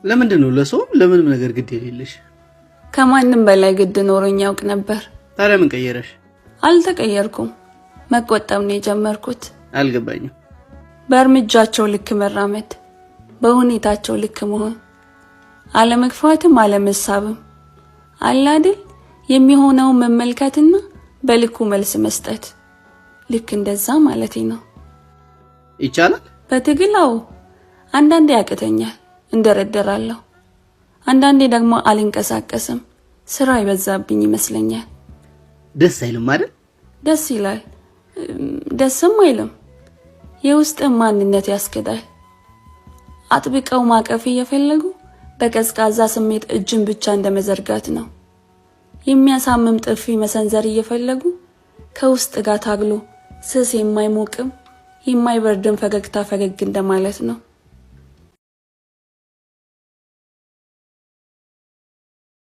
ለምንድን ነው ለሰውም ለምንም ነገር ግድ የሌለሽ? ከማንም በላይ ግድ ኖሮኝ ያውቅ ነበር። ታዲያ ምን ቀየረሽ? አልተቀየርኩም። መቆጠብ ነው የጀመርኩት። አልገባኝም። በእርምጃቸው ልክ መራመድ፣ በሁኔታቸው ልክ መሆን፣ አለመግፋትም አለመሳብም፣ አለ አይደል የሚሆነውን መመልከትና በልኩ መልስ መስጠት። ልክ እንደዛ ማለቴ ነው። ይቻላል? በትግል አዎ። አንዳንዴ ያቅተኛል፣ እንደረደራለሁ። አንዳንዴ ደግሞ አልንቀሳቀስም። ስራ ይበዛብኝ ይመስለኛል። ደስ አይልም አይደል? ደስ ይላል፣ ደስም አይልም። የውስጥን ማንነት ያስክዳል። አጥብቀው ማቀፍ እየፈለጉ በቀዝቃዛ ስሜት እጅን ብቻ እንደመዘርጋት ነው። የሚያሳምም ጥፊ መሰንዘር እየፈለጉ ከውስጥ ጋር ታግሎ ስስ የማይሞቅም የማይበርድም ፈገግታ ፈገግ እንደማለት ነው።